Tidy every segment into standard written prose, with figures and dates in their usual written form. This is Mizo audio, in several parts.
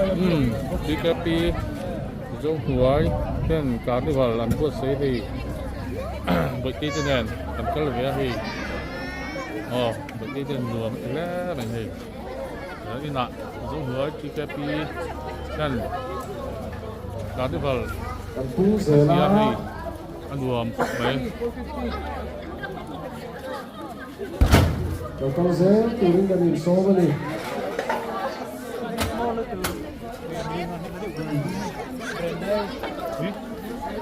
Umm TKP Zohnuai ten carnival an buatsaih hei bawihte te nen kan kal ve a hei aw bawihte ten nuam hle mai hei inah Zohnuai TKP ten carnival Kan pu zel a a. hei a nuam khawp mai. Lo kal zel turin kan insawm a ni.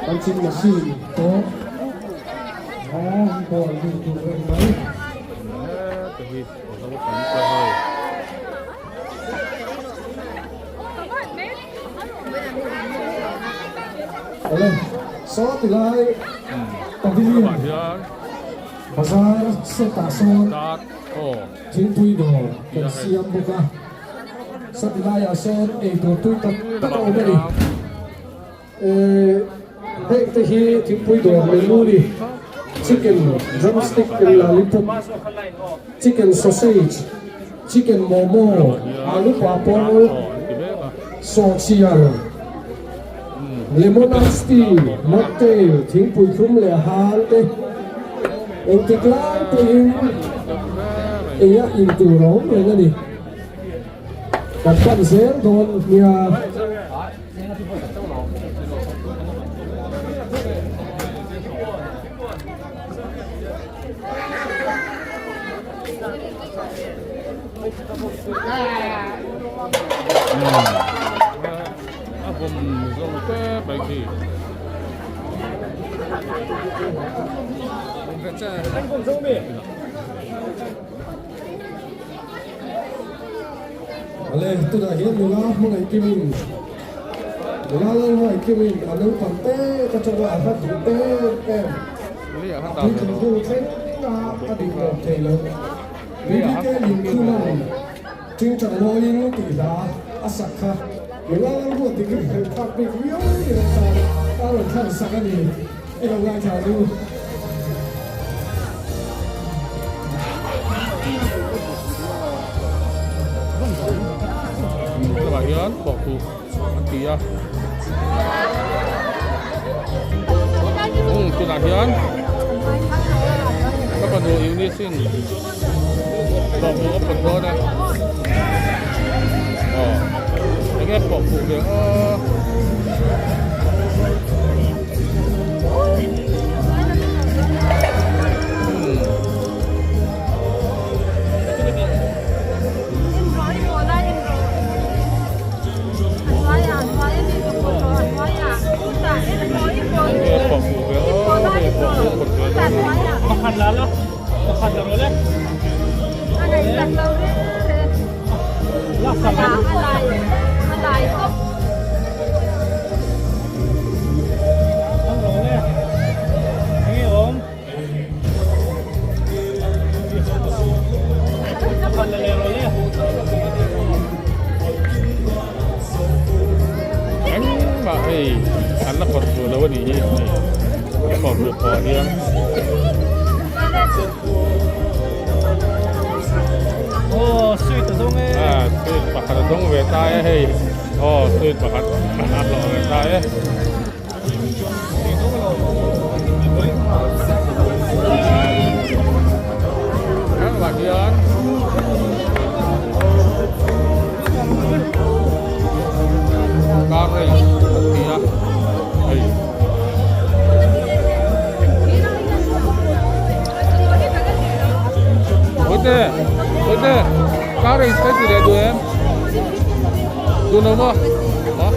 Punching machine pawh an ball lut tur a ni mai. Awle, saw tilai pavilion. Bazar set ah sawn thingpui dawr kan siam bawk a, sati laiah sawn eitur tui tak tak a awm a ni. Heng te hi thingpui dawr menu a ni, chicken drumstick and lollipop, chicken sausage, chicken momo, alu papor, sawhchiar, Lemon ice tea, mocktail, thingpui thlum leh hal te engtik lai pawhin eia in tur a awm reng a ni. Kan pan zel dawn nia. A bawm zo tep mai khi. Ale tunah hian nula hmangaih kimin nula lal hmangaih kimin a naupang te ka chawk a a hlat duh em em puitling hnu thleng a a duh tawp thei lo BBK Linkhuman Tingtang mawiin tih hla a sak kha nula lal ruat dik in hrelh phak bik viau in an tan a rawn thlan sak a ni i lo ngaithla nu. Tunah hian thawhtu an ti a tunah hian ka fanu Eunice in Pawhphu a pawt dawn a aw enge pawhphu ve aw enge pawhphu ve aw hei pawhphu pawt ve dawn a. Engmah hei an la pawt duh lo a nih hi hei pawh duh pawh hian. Aw sweet a dawng e. Ah sweet pakhat a dawng ve ta e hei. Aw sweet pakhat a hlawh ve ta e. Hengah hian car race an ti a hei. Bawihte bawihte car race kan ti leh duh em duh lo maw maw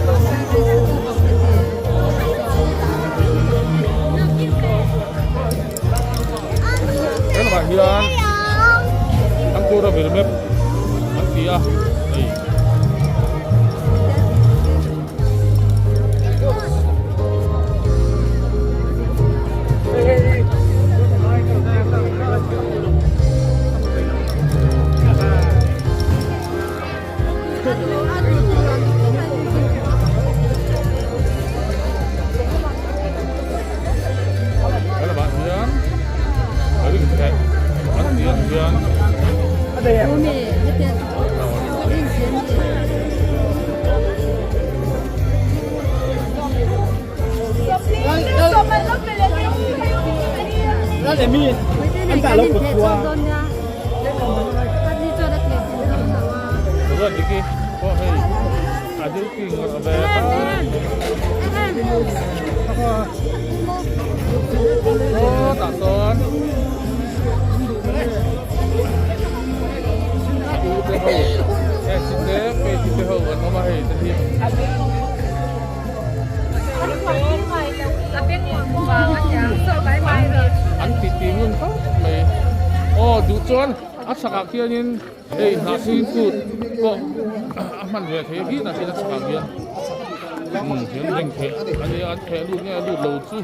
Helaiah hian Thangkura vil map an ti a hei. Helamah hian a ring theih an tih ang hian. Ruatdiki pawh hei a duty ngawrh ve ta. Sawtah sawn a u te ho Esi te Peki te ho an awm a hei te hi. An ti ti ngun khawp mai. Aw duh chuan a chhakah khianin hei hnahsin kut pawh a hman ve thei a hi hnahsin a chhakah khian umm hian reng theh a nia an theh lut nge a lut lo chu an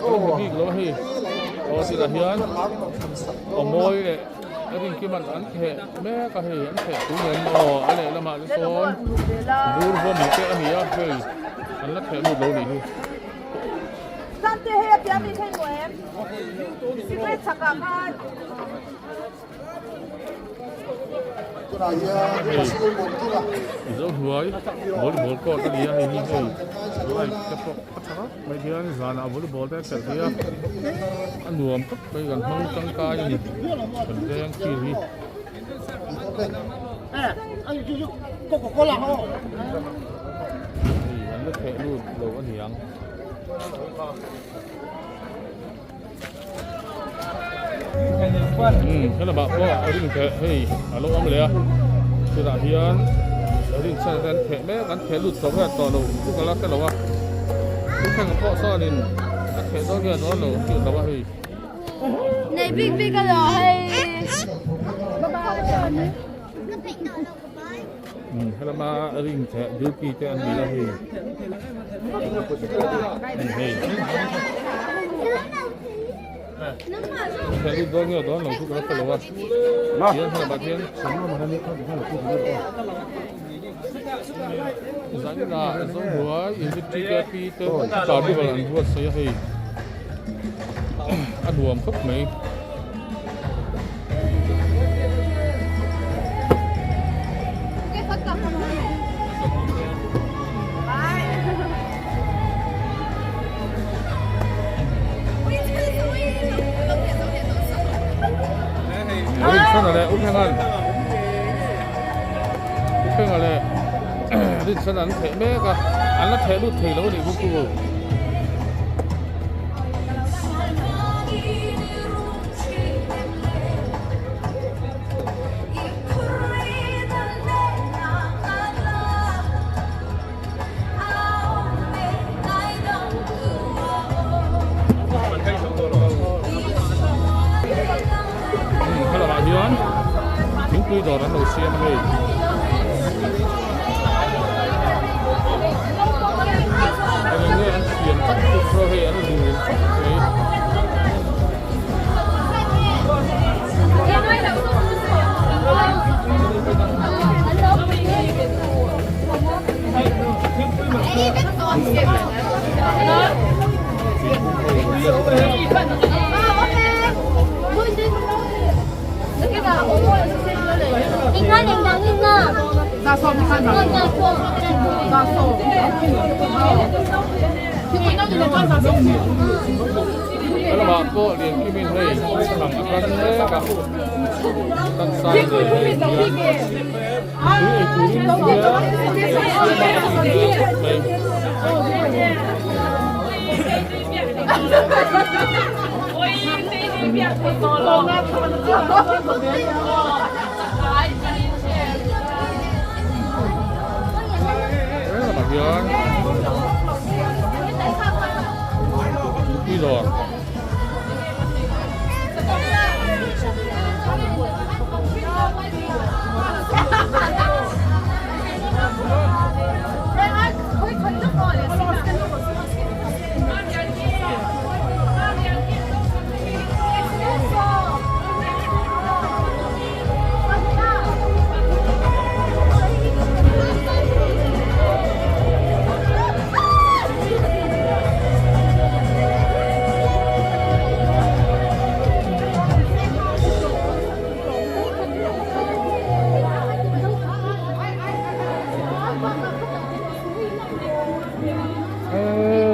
hmu bik lo a hei aw chutah hian aw mawi leh a rinkiman an theh mek a hei an theh tu nen aw a lehlamah te sawn bur vawm te a ni a hei an la theh lut lo nih hi. Zohnuai volleyball court a ni a hei hi hei light te pawh a tha khawp mai hian zanah volleyball te a khelh thei a a nuam khawp mai kan hmang tangkai a ni kan veng field hi. Hei an la theh lut lo a niang. Helamah pawh ring theh hei a lo awm leh a chutah hian ring chhan te an theh mek an theh lut tawh nge tawh lo chu ka la hre lo a thuthleng pawh sawnin a theh dawn nge dawn lo hriat loh a hei. Nei bik bik a lo hei. Helama ring theh duty te an ni a hei hei theh lut dawn nge dawn lo chu ka la hre lo a tihian helamah hian zaninah Zohnuai unit TKP te carnival an buatsaih a hei a nuam khawp mai. Rinchhana leh Uthengan Uthenga leh Rinchhana an theh mek a an la theh lut thei lo a nih bawk chu. Helamah hian thingpui dawr an lo siam a hei. Eng nge an siam tak chu saw hei an lun khawp mai. Helamah pawh Liankimin hei thang a tan mek a, tan sai nen hei hian tui ei turin hian khawp mai. Helamah hian tui dawr.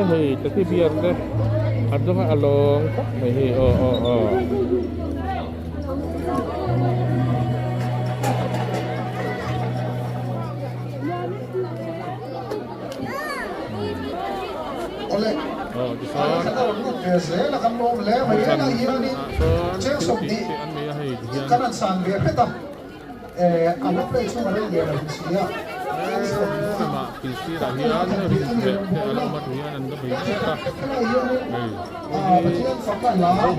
Hei teddy bear te. A dawng a lawng tak mai hi aw aw aw. Aw tichuan hmun thil tih te an nei a hei tihian. Lamah thil sirah hian rin leh te a lo awm a tihian an la bei mek a hei hei hi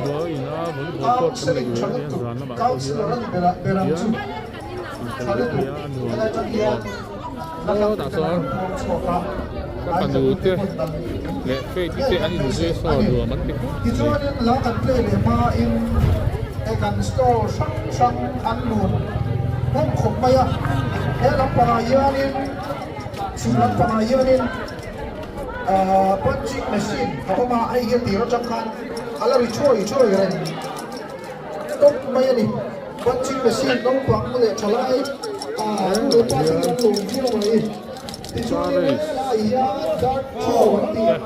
Zohnuai ina volleyball court kan neih ve ania zan lamah pawh hian tihian inkal ve thei a a nuam aw aw tah chuan ka fanu te leh Faith-i te an inzui saw nuam an ti khawp mai. He lampangah hianin chhim lampangah hianin ahh punching machine a awm a hei hi a tir atang khan a la ri thuai thuai reng tawp mai a ni punching machine naupang leh thalai ahh nu leh pa te hi an lawm viau mai tichuanin helaiah hian dart throw an tih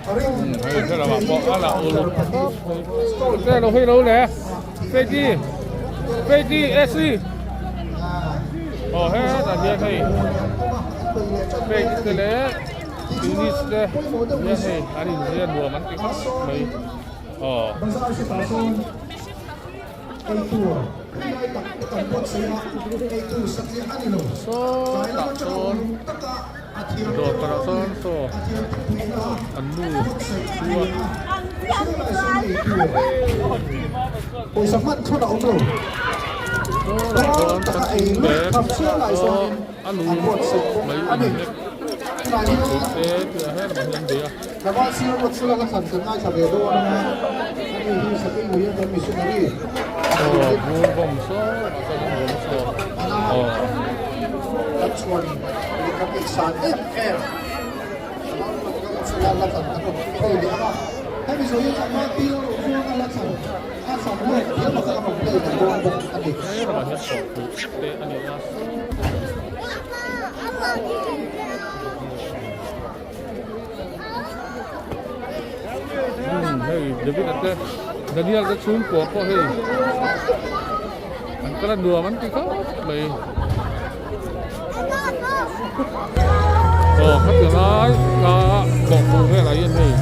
Hei thlalakah pawh a lah uluk khawp mai te lo hei lo le Freddy Freddy AC aw hetah hian hei Freddy te leh Eunice te hian hei an inzia nuam an ti khawp mai aw. Sawtah sawn. Dawr karah sawn saw an nu chu a. Sawlah chuan punching bag saw a lu mai in nek tih te tih ah hian amah hi an bei a. Aw bur bawm saw ah chuan an bawm saw aw. He ramah hian thawhpui te a ni a. Hei David a te Daniel te chhungkua pawh hei an kal a nuam an ti khawp mai aw khati lai ka bawhpawh velah hian hei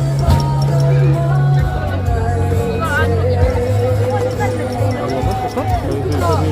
nuam an ti khawp mai hei te hi.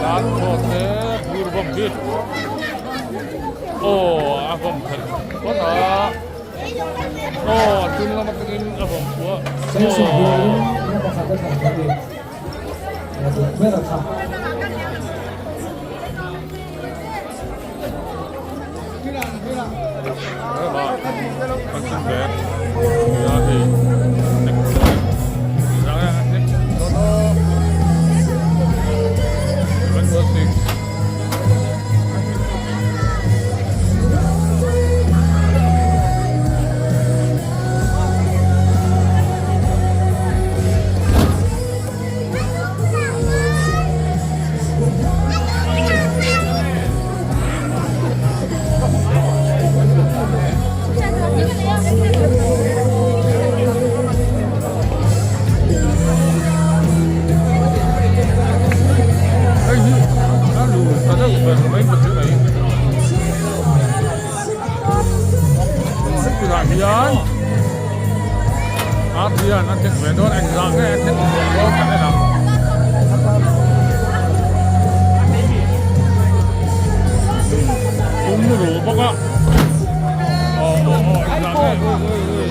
Tan khawt te bur bawm hi aw a bawm khat phawt a aw a chung lam atangin a bawm chhuah aw punching bag nia hei an tek ve dawn engzah nge an tek chhuah dawn kan en ang. Tum ruh bawk a. Aw aw aw engzah nge ui ui ui.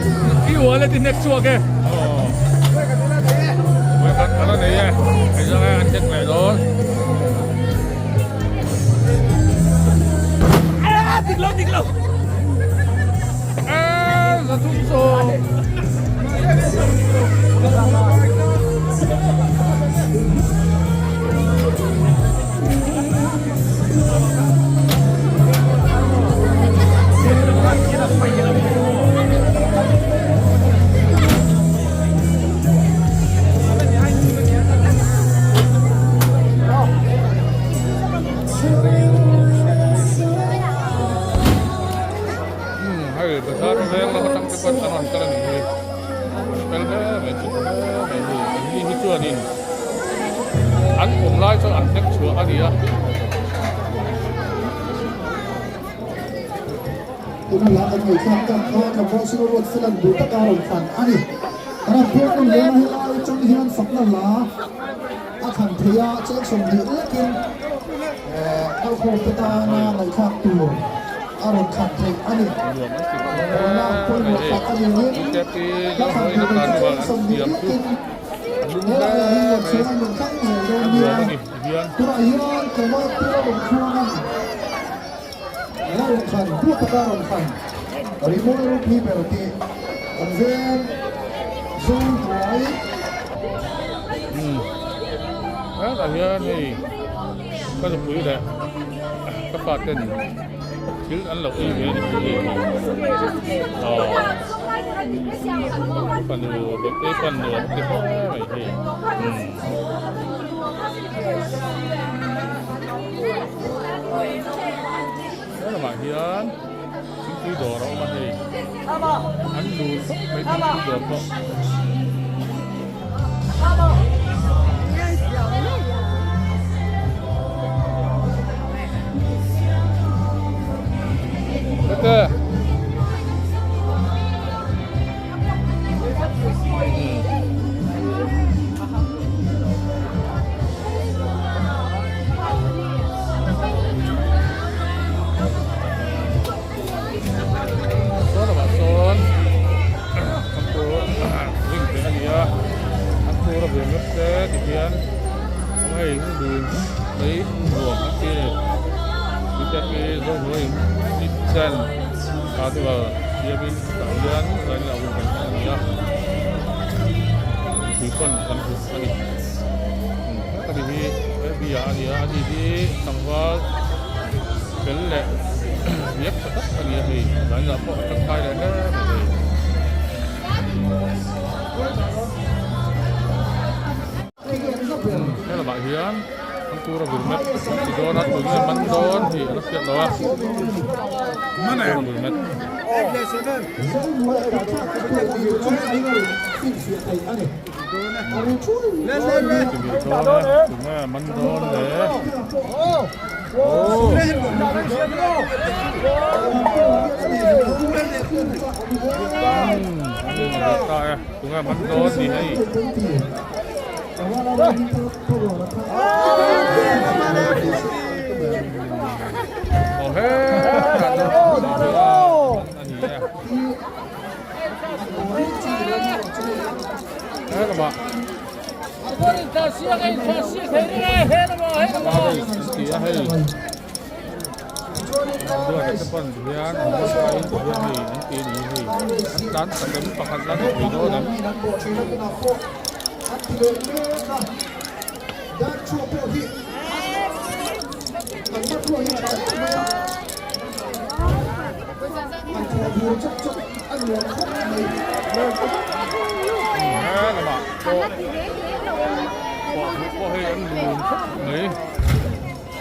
I wallet i hnek chhuak e. Aw. Vawikhat ka la nei e. Engzah nge an tek leh dawn. Dik lo dik lo. Eh, 300. Hei bazar veng lam atang te pawn an rawn kal a nih hi fel hle mai chu hle mai hi an ni hi chuanin an awm lai chuan an hlek chhuah a ni a. Tuna la kan ngaihthlak tak kha tlangval Silo Ruat Felan duh taka rawn thlan a ni. Ram pawh kan leng a helai atang hian fakna la a thlan thei a, cheng 20 lekin kalkhawm te tana ngaihthlak tur a rawn thlan theih a ni. Rawngbawlna pawimawh tak a niin hla thlan tur chu cheng 20 lekin helaiah hi rawn chhung a rawn thlang ngei dawn nia. Tunah hian tlangval Pu Rawn Khuang a ni. La rawn thlan, duat taka rawn thlan, rimawi ropui ber tih kan veng Zohnuai. Umm hetah hian hei ka nupui leh ka fa ten thil an lo ei ve a ni tih hi aw fanu birthday pan nuam ti hle mai hei umm. He lamah hian thingpui dawr a awm a hei an lun khawp mai thingpui dawr pawh. Tete. Saw lamah sawn antur ring te a ni a antur a bul ngawt te tihian hei dun mai nuam an ti a ni tute hi Zohnuai kitchen carnival siamin tah hian zanin ah hun kan hmang a ni a mipui pawn kan hmu a ni heta ni hi bia a ni a ani hi tlangval fel leh hniak tha tak a ni a hei zanin ah pawh a tangkai leh hle mai hei. He lamah hian Thangtura Gurmet an ti dawn a tunge man dawn tih an hriat lo a Thangtura Gurmet. Ti dawn e tunge man dawn le oh. Ta e tunge man dawn ni hei. An ti leh mek a, Darchhuah pawh hi an hmakhua hi tha em mai a, an thawh bur chawp chawp a nuam khawp mai. He lamah pawh pawh hei an lun khawp mai.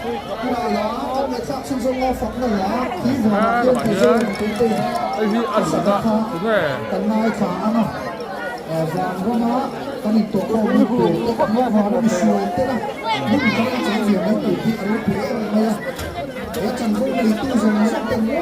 He lamah hian hei hi a zun a tunge.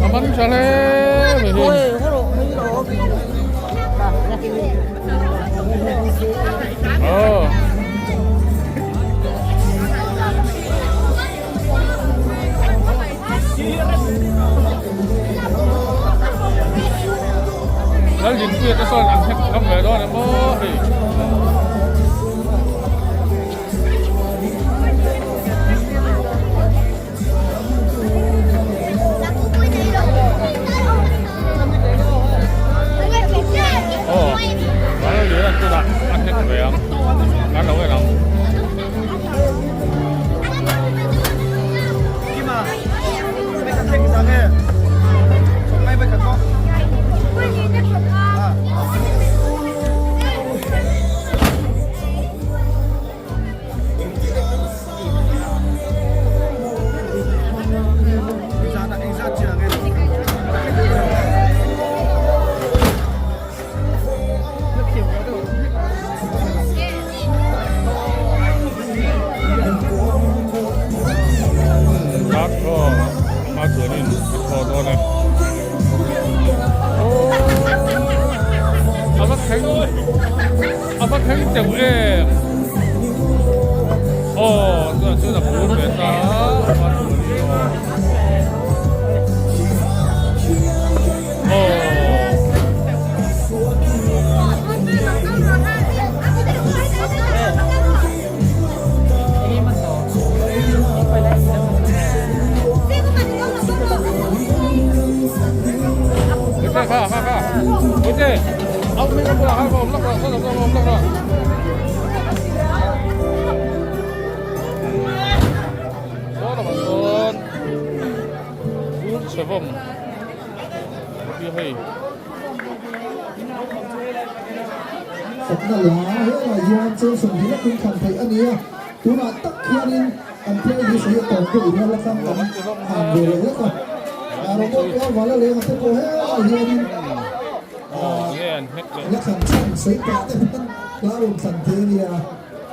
A man tha hle mai hi. Aw. Laldinpuia te sawn an hek ngam ve dawn em aw hei. Aw, Vanlallian tunah a hnek ve ang, kan lo en ang. Dark thaw a chuanin a thaw dawn a. A va thleng a va thleng teuh em. Aw tunah chuan a phur ve ta a va chuanin aw. Aw. Fakna la helai hian cheng sawmhnih lekin thlan theih a ni a, tunah tak hianin kan playlist hi a tawp deuh rual atang kan han ve leh hlek a, robot rual vala leng a te pawh helai hianin la thlan chhan sawi pah te hian hla rawn thlan thei a nia,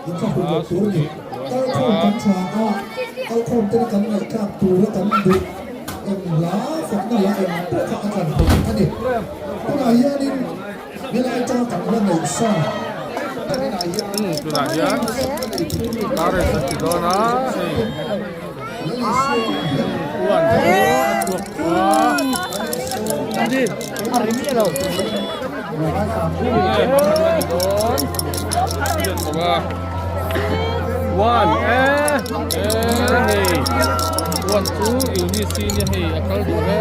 inthlahrun loh tur a ni. Kalkhawm kan tha a, kalkhawm tena kan ngaihthlak tura kan duh eng hla fakna hla eng pawh kha a thlan theih a ni. Tunah hianin helai chang kan la neih sa. Tunah hian car race an ti dawn a hei uan chu a chhuak tawh a nge pakhat a ni dawn a bawk a e hei uan chu Eunice nia hei a kal duh hle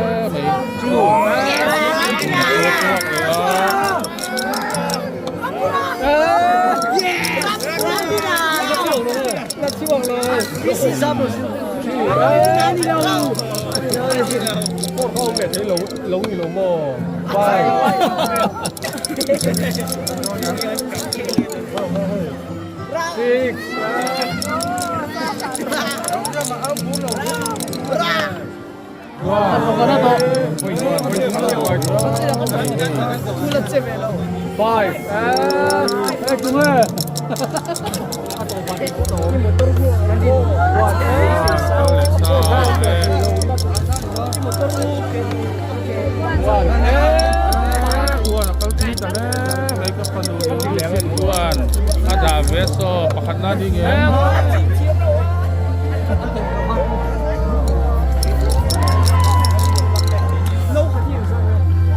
mai a chhuak leh a. A dah ve saw pakhatna ding em.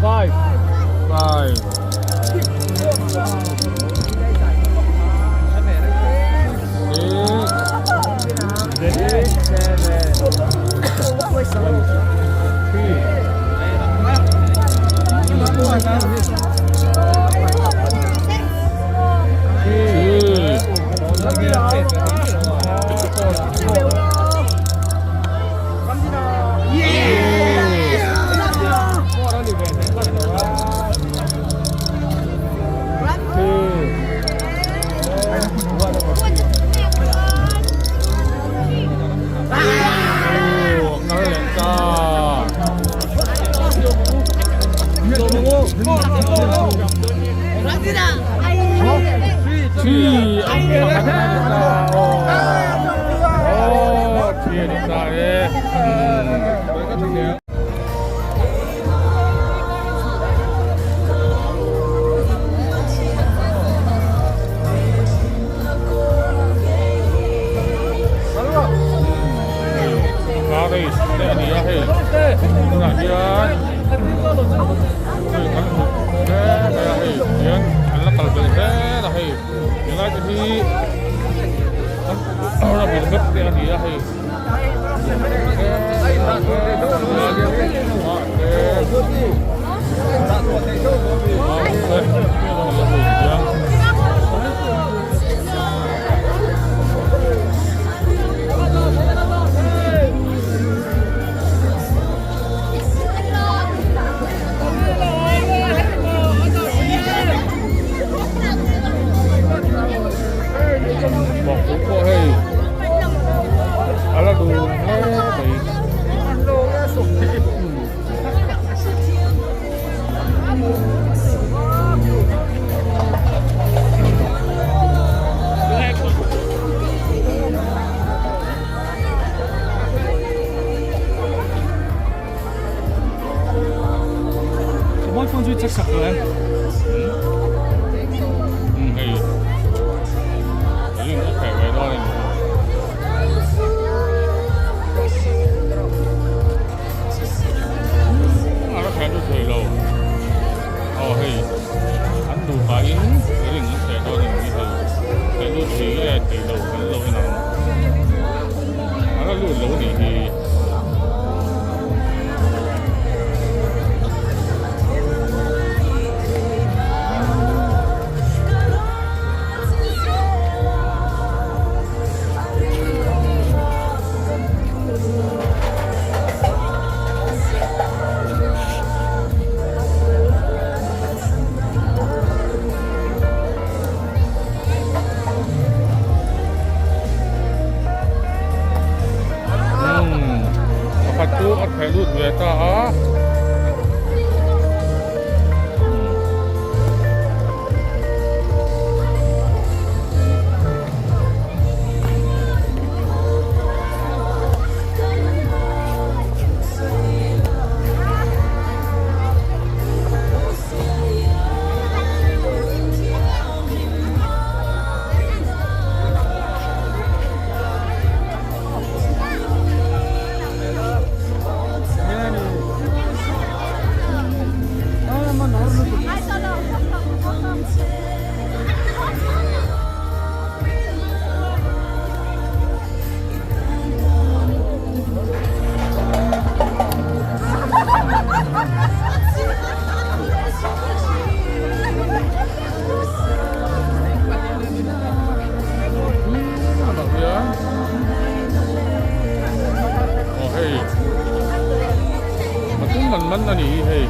Five. Five. Six. Three. Hi a ni ta e. Car race te a ni a hei tunah hian hei kan hmu hle mai a hei hian an la kal belh zel a hei helai te hi an ram in map te a ni a hei Bawkpui pawh hei a la dun hle mai. Hei ring a kheh ve dawn a ni. A la kheh lut thei lo. Aw hei an duh pahin ring an kheh dawn a ni hei. Kheh lut thei nge thei lo kan lo en ang. A la lut lo a nih hi. Pakhat chu a theh lut ve ta a. Aw hei pathum man man a ni hi hei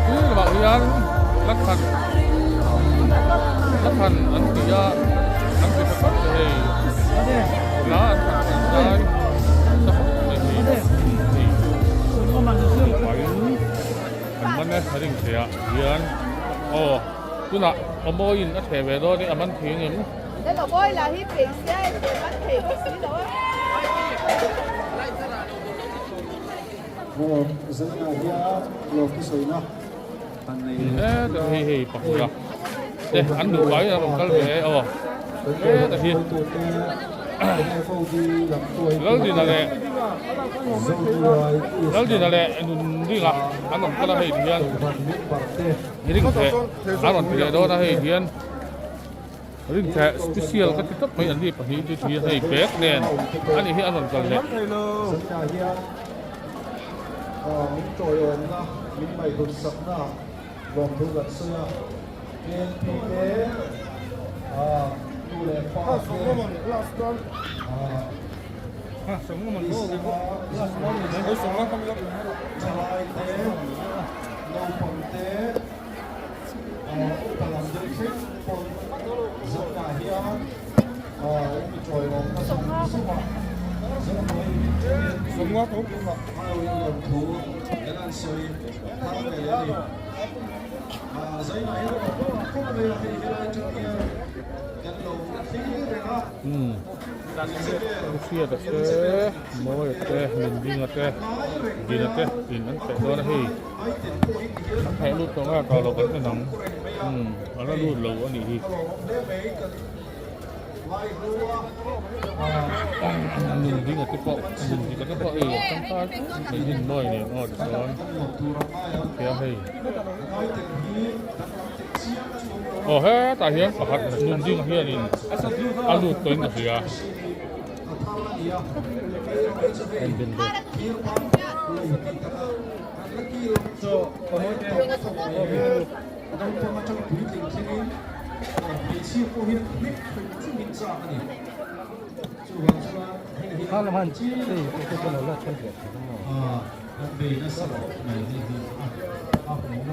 thil lamah hian la khat la khan an ti a an ti tha khawp mai hei hla an khat thin lai tha khawp mai hei hei an man e a ring theih ah hian aw tunah a mawiin a theh ve dawn i a man thing em. Hei hei pakhat a te an duh mai a rawn kal ve aw heta hi Laldina leh Laldina leh Nunringa an rawn kal a hei hian ring theh a rawn ti leh dawn a hei hian. Rintheh special ka ti tawp mai an ni pahnih chu thi hei bag nen a nih hi a rawn kal leh. Zanah hian min tawiawmna, min ngaihhlut sakna lawmthu kan sawi a, KNP te nu leh pa te thalai te naupang te Upa lam deuh thleng pawn zanah hian in tawiawmna zawng zawngah Zohnuai in thlengin aiawhin lawmthu kan han sawi thar ve leh a ni. Umm Hriata te Mawia te Nunbinga te Dina te in an theh dawn a hei an theh lut tawh nge kah loh kan en ang umm a la lut lo a nih hi. Nunbinga te pawh Nundika te pawh hei a tangkai khawp mai Rinmawia nen aw tichuan tia hei. Aw hetah hian pakhat nun ding hianin a lut tawhin ka hria.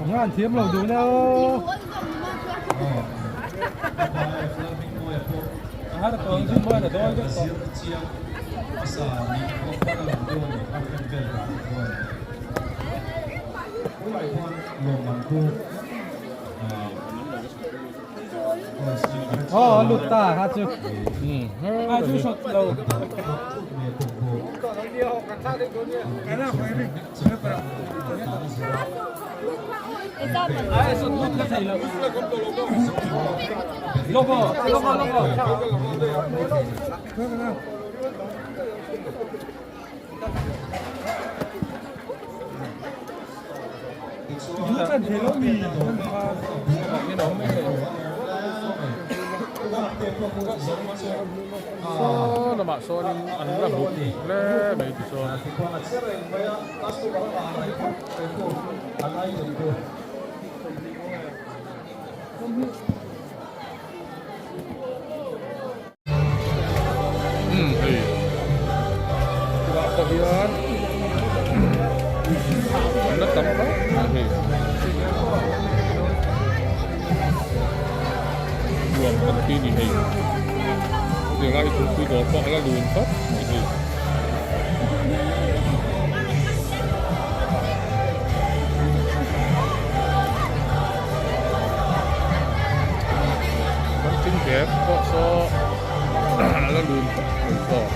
Ngan thiam lo duh na aw. Aw lut ta kha chu. A chu shot lo. Logo logo logo. Saw lamah sawnin an la buk hle mai tichuan. Umm hei tunah pawh hian an la tam khawp mai hei nuam kan ti ni hei tilai thingpui dawr pawh a la lun khawp mai hei. Punching bag pawh saw a la lun khawp mai saw.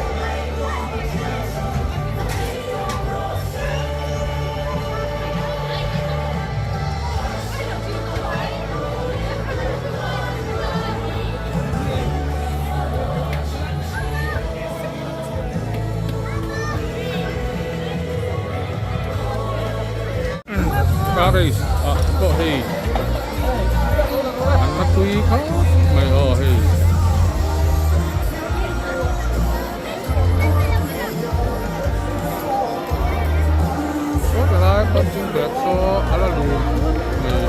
Car race ah pawh hei an la tui khawp mai aw hei. Saw tilai punching bag saw a la lun khawp mai.